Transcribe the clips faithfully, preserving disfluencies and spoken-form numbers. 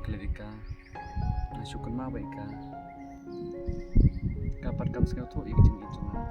klet ïa ka, nga shu kynmaw ba ïa ka, ka pat kam sngewthuh ïa ka jingïeit jong nga.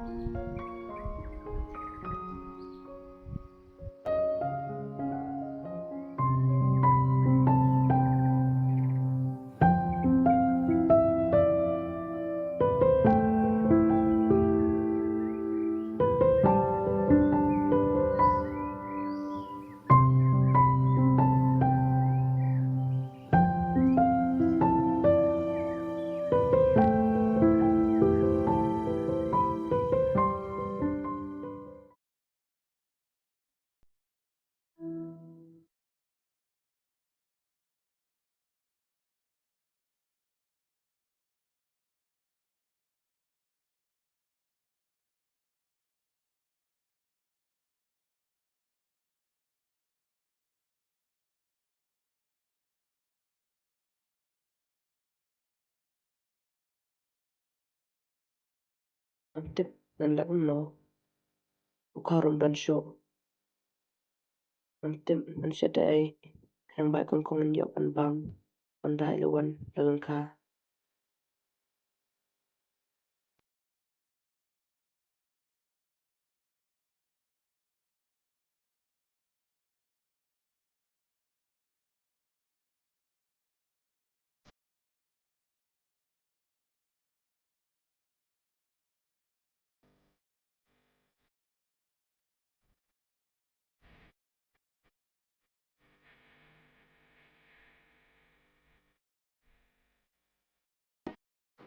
Ngam tip ngan leh kumno. U khar um don shuh. Ngam tip ngan shah da ei. Khnang ba i Kongkong un ïoh ban bam. Ban da ei la wan la lyngkha.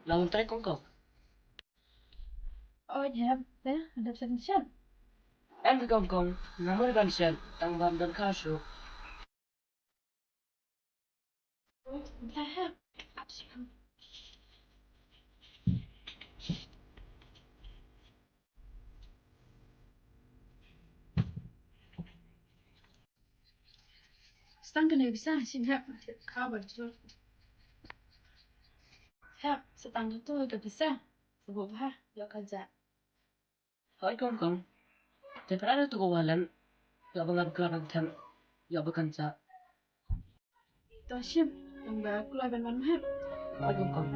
Long trai Kongkong. Oi, hep, te, ada pesan siap. Em, Kongkong, namar ban siap, tang bam dan kasu. Oi, dah, hep. Sa tang kane ka pisa, shin hep, ka ba jur. Hep, sa tang kato ka pisa, sa buh bha, ïoh ka ja. Hooid Kongkong. Te phra da tu ka wallet, ïoh ba nga ba khlad ban them, ïoh ba kan ja. To shim, tang ba kloi ban wan ma hep. Hooid Kongkong.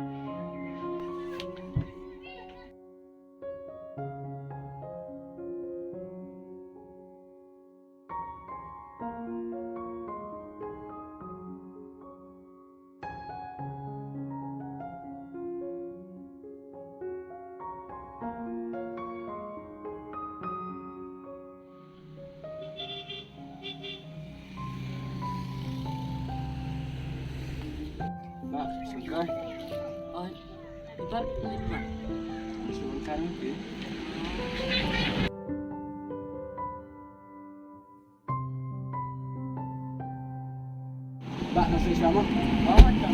Ba, sngewbha. Oi, ibat, ibat. Sngewbha, sngewbha. Ba, nasi sama. Oh, macam.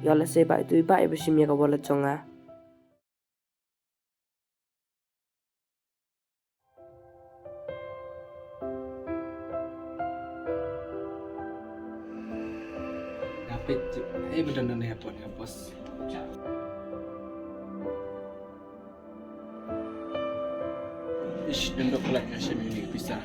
Ïa lehse ba itu i ba i ba shim ïa ka wallet jong nga. Nga peit, eh, ba don, don ha pos, ha pos. Ish, don dok kelak nga shim ïa uni ka pisa.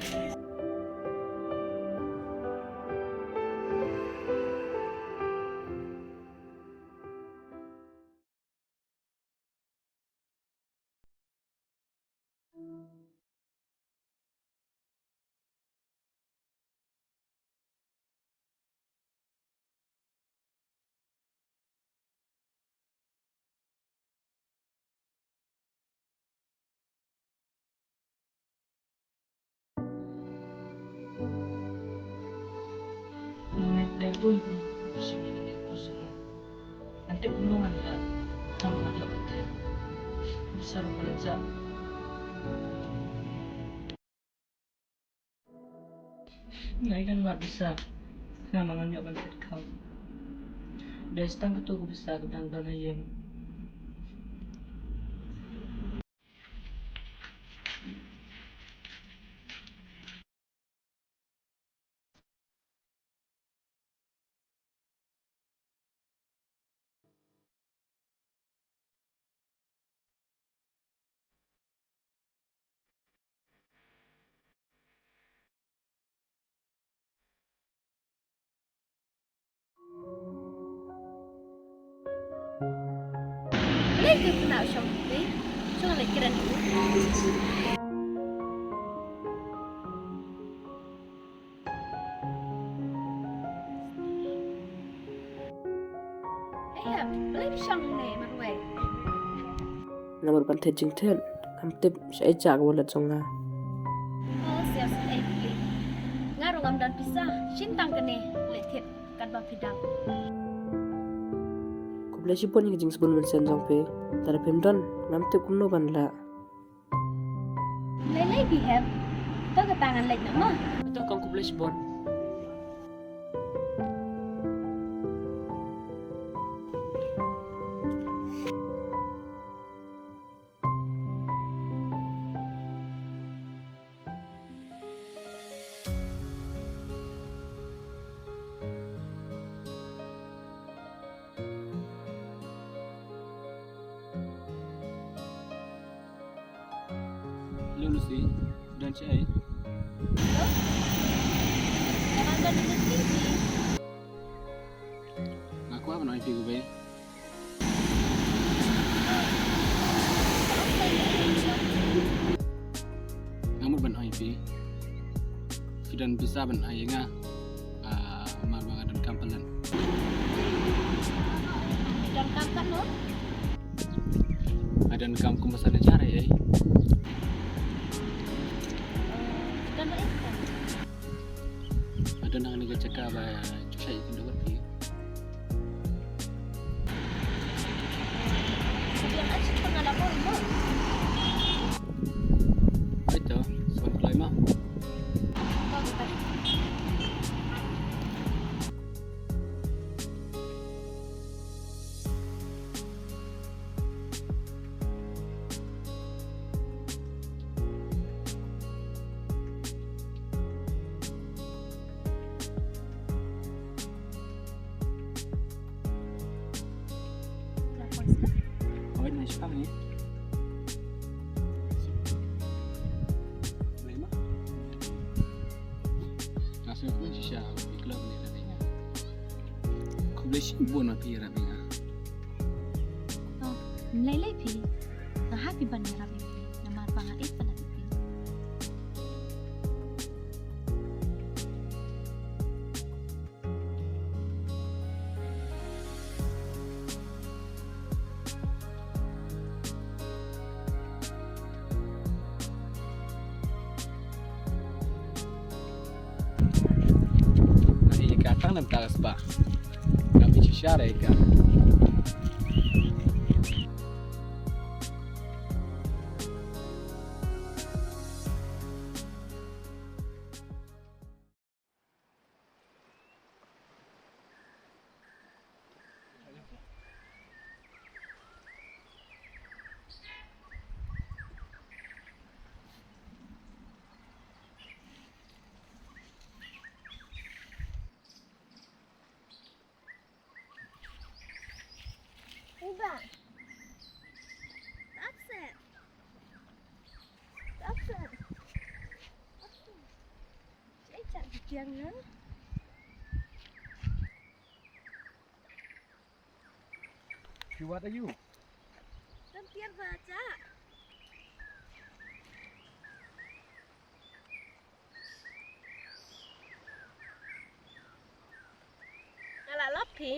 Nga i kan wad pisa, nga ma ngan ïoh ban phet kham. Dei tang katu ka pisa ka dang don ha ïing. Ïa ka khynnah u shong, eh? Shong leit kren ïa u. Ïa, balei phi shong hangne marwei? Nga mut ban thied jingthied, ngam tip shaei jia ka wallet jong nga. Oh, siaw, siaw, eh, phi. Nga ruh ngam don pisa, shen tang kane, leit thied katba phi dang. Khublei shibun ïa ka jingsbun mynsiem jong phi. Lada phim don, ngam tip kumno ban lah. Lei lei phi hep. To kata ngan leit noh mo. To kong, khublei shibun. Hello Lucy, don shaei? Hello? Nga don ha TV. Nga kwah ban ong ïa phi kawei. Nga mut ban ong ïa phi. Phi don pisa ban ai ïa nga? Ah, mar ba nga donkam palat. Phi donkam palat? Nga donkam kum ba san hajar ei ei. Phi don ei ei? Nga don hangne ka jaka ba ju shah ïa ka kyndoh bad phi. Phi ïa ask phi nga la boi mo. Ai to, sa wan kloi mo. Hooid, nga shu khang ïa. Blei ma? Nga sngewkmen shisha ba phi klet ban ïarap ïa nga. Khublei shibun ba phi ïarap ïa nga. Oh, ym lei lei phi. Nga happy ban ïarap ïa phi. Namar ba nga ïeit palat ïa phi. Nga ïeit ïa ka tang namar ka sbah. Ngam ïeit shisha ïa ka. Iba. That's it. That's it. That's it. Cek cek biang ya. Phi wad aïu? Kan tiar bacha. Nga la lap phi.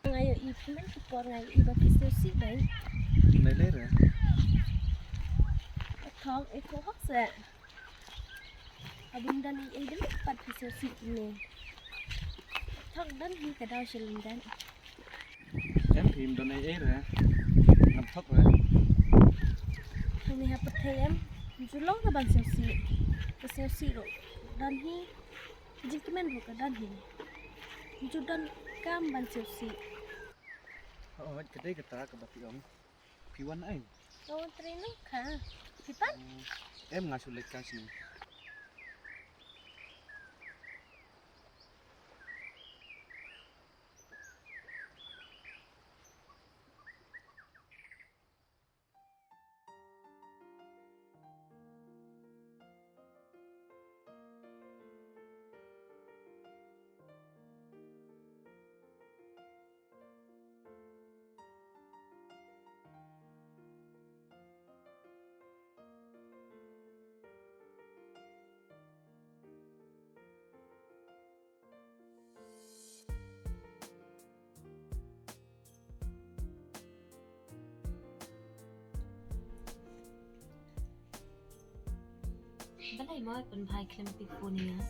Nga ïohi phi man ki por nga ïohi ba phi sngewsih dei. Lei lei re. Thok, eh, thok hok se. Abym don ei ei dei pat phi sngewsih ne. Thok don hi ka daw sha lyndet. Em, phim don ei ei re. Ngam thok re. Hangne ha pyrthei em, ym ju long ka ban sngewsih. Ka sngewsih ruh don hi. Ka jingkmen ruh ka don hi. Ym ju donkam ban sngewsih. Hooid, ka dei kata kaba phi ong. Phi wan ai? Nga wan trei nangkha. Phi pat? Em, nga shu leit kai sini. Balei mo pynbha khlem pick phone ïa nga?